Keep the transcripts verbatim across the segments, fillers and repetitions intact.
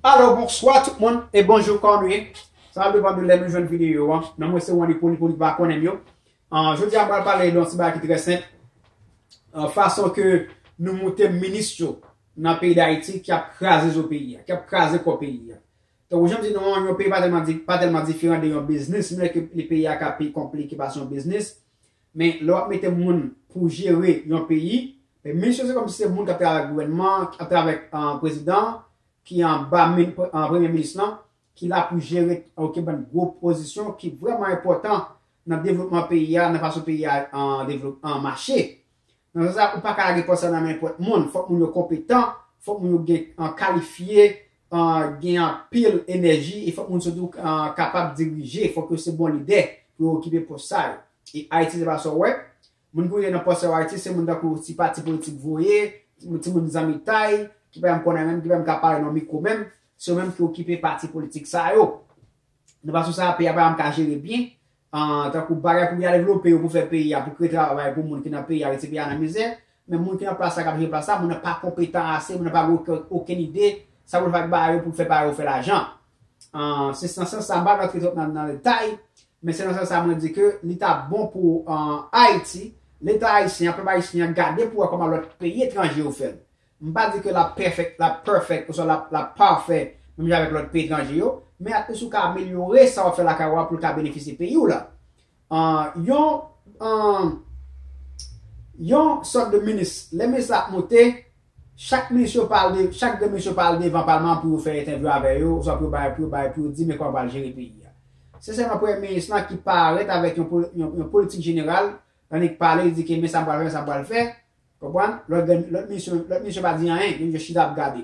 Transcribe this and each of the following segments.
Alò, bonswa tout moun e bonjou, kòman nou ye? Sa va depann de lè nou jwenn videyo an. Non mwen se Wanny Polit, pou nou ki pa konnen m yo. Ah, jodi a, m pral pale de yon ti bagay ki trè senp. Ah, fason ke nou moute minis yo nan peyi Dayiti ki ap kraze zo peyi a, ki ap kraze kò peyi a. Tankou jan m di nou an, yon peyi pa tèlman di, pa tèlman diferan de yon biznis, menm lè ke li peyi a ka pi konplike pase yon biznis. Men lè w ap mete moun pou jere yon peyi, men minis yo se kòmsi se moun k ap travay avèk gouvènman, k ap travay avèk, ah, prezidan, ki anba min-, ah, premye minis lan, ki la pou jere, okipe bann gwo pozisyon ki vrèman enpòtan nan devlopman peyi a, nan fason peyi a, ah, devlop-, ah, mache. Nan sans sa, ou pa ka lage pòs la nan men nenpòt moun. Fòk moun yo konpetan, fòk moun yo gen, ah, kalifye, ah, gen anpil enèji, e fòk moun sitou, ah, kapab dirije, fòk yo se bon lidè pou yo okipe pòs sa yo. E Ayiti, se pa sa w wè. Moun ki rete nan pòs sa yo Ayiti, se moun tankou ti pati politik voye, ti moun zanmitay, ki pa menm konnen menm, ki pa menm ka pale nan mikwo menm, se yo menm ki okipe pati politik sa yo. Nan fason sa, peyi a pa janm ka jere byen. Ah, tankou bagay pou byen devlope yo, pou fè peyi a, pou kreye travay pou moun ki nan peyi a, retire peyi a nan mizè. Men moun ki nan plas la, k ap jere plas la, moun nan pa konpetan ase, moun nan pa gen okenn, okenn ide, sa pou l fè ak bagay yo, pou l fè bagay yo fè lajan. Ah, se nan sans sa, m pa rantre twòp nan, nan detay, men se nan sans sa mwen di ke li ta bon pou, ah, Ayiti, Leta ayisyen an, pèp ayisyen an, gade pou wè kòman lòt peyi etranje yo fè l. M pa di ke l ap pèfèk, l ap pèfèk, oswa l ap, l ap pafè, menm jan avèk lòt peyi etranje yo, men atlis ou ka amelyore sa w ap fè lakay ou a pou l ka benefisye peyi w la. Ah, yon, ah, yon sòt de minis, lè minis la ap moute, chak minis yo pral de, chak grenn minis yo pral devan palman an pou yo fè entèvyou avè yo, oswa pou yo bay, pou yo bay, pou yo di men kòman yo pral jere peyi a. Se sèlman premye minis lan ki parèt avèk yon, poli-, yon, yon politik jeneral, tandik pale, li di ke men sa m pral fè, men sa m pral fè, Konprann? Lòt grenn, lòt minis yo, lòt minis yo pa di anyen, yo jis chita ap gade.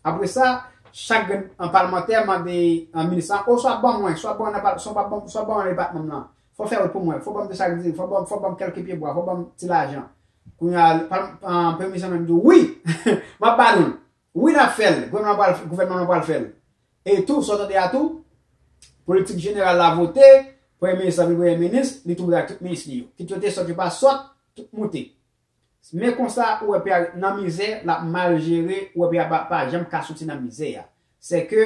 Apre sa, chak grenn, ah, palmantè mande, ah, minis lan, o swa ban mwen, swa ban nan pal-, swa ban, swa ban nan depatman m nan. Fò fè wout pou mwen, fò ban m de sak diri, fò ban, fò ban m kèlke pye bwa, fò ban m ti lajan. Kounye a, pal-, ah, premye minis lan menm di, wi, m ap ba nou l. Wi, n ap fè l. Gouvènman pral, gouvènman nan pral fè l. E tou, sa w tande a tou, politik jeneral la vote, premye minis la vin premye minis, li tou ak tout minis li yo. Kit yo te sòt, yo pa sòt, tout moute. Men konsa, ou wè peyi a nan mizè, l ap mal jere, ou wè peyi a pa, pa janm ka soti nan mizè a. Se ke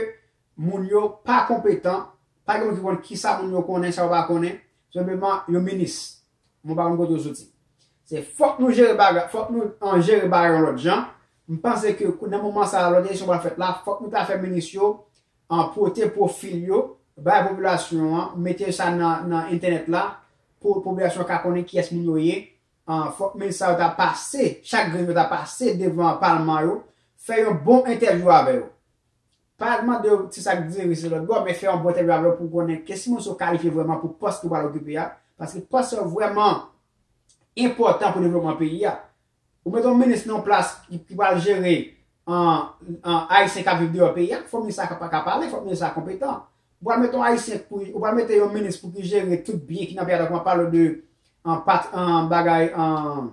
moun yo pa konpetan, pa gen moun ki konn kisa moun yo konnen, sa yo pa konnen, senpleman yo minis. Mwen pa konn kote yo soti. Se fòk nou jere bagay, fòk nou, ah, jere bagay yon lòt jan. M panse ke kou-, nan moman sa a, lòt eleksyon pral fèt la, fòk nou ta fè minis yo, ah, pote pwofil yo, bay popilasyon an, mete sa nan, nan entènèt la, pou popilasyon ka konnen kiyès moun yo ye. Ah, fòk minis sa yo ta pase, chak grenn yo ta pase devan palman yo, fè yon bon entèvyou avè yo. Pa mande yo ti sak diri se lòt bò, men fè yon bon entèvyou avè yo pou w konnen kiyès moun yo kalifye vrèman pou pòs ke w pral okipe a. Paske pòs yo vrèman enpòtan pou devlopman peyi a. Ou mete yon minis nan yon plas ki, ki pral jere, ah, ah, Ayisyen k ap viv deyò peyi a, fò minis sa ka, ka pale, fò minis sa konpetan. Ou pral mete yon Ayisyen pou, ou pral mete yon minis pou ki jere tout byen ki nan peyi a, tankou m ap pale de, ah, pat-, ah, bagay, ah,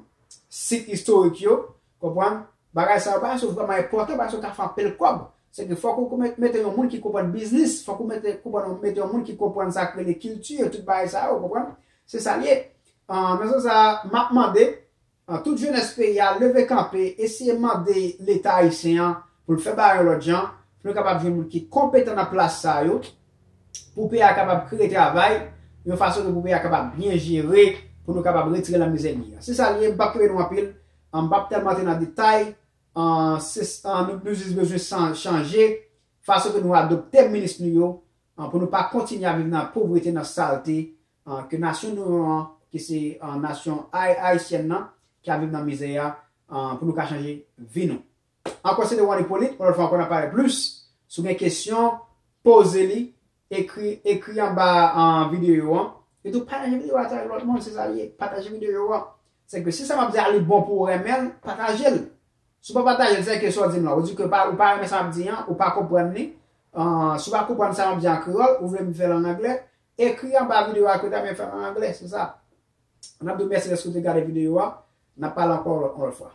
sit istorik yo, konprann? Bagay sa yo, bagay sa yo vrèman enpòtan, bagay sa yo ka fè anpil kòb. Se ke fòk ou met-, mete yon moun ki konprann biznis, fòk ou mete, konprann, mete yon moun ki konprann sa k rele kilti, tout bagay sa yo, konprann? Se sa l ye. Ah, nan sans sa, m ap mande, ah, tout jenès peyi a leve kanpe, eseye mande Leta ayisyen an pou l fè bagay yon lòt jan, pou nou kapab jwenn moun ki konpetan nan plas sa yo, pou peyi a kapab kreye travay, yon fason ke pou peyi a kapab byen jere, pou nou kapab retire nan mizè li a. Se sa l ye, m p ap kenbe nou anpil, ah, m p ap tèlman antre nan detay, ah, se, ah, nou, nou jis bezwen san-, chanje fason ke nou adopte minis nou yo, ah, pou nou pa kontinye ap viv nan povrete, nan salte, ah, ke nasyon nou an, ki se, ah, nasyon ay-, ayisyèn nan, ki ap viv nan mizè a, ah, pou nou ka chanje vi nou. Ankò, se te Wanny Polit, yon lòt fwa ankò, n ap pale plis. Si w gen kesyon, poze li, ekri, ekri anba, ah, videyo an. E tou, pataje videyo a avèk lòt moun, se sa l ye. Pataje videyo an. Se ke si sa m ap di a li bon pou ou renmen l, pataje l. Si w pa pataje l, se ke sa w di m la. Ou di ke pa, ou pa renmen sa m ap di an, ou pa konprann li. Ah, si w pa konprann sa m ap di an kreyòl, ou vle m fè l an anglè, ekri anba videyo a ke w ta renmen fè l an anglè, se sa. N ap di w mèsi dèske w te gade videyo a. N ap pale ankò yon lòt fwa.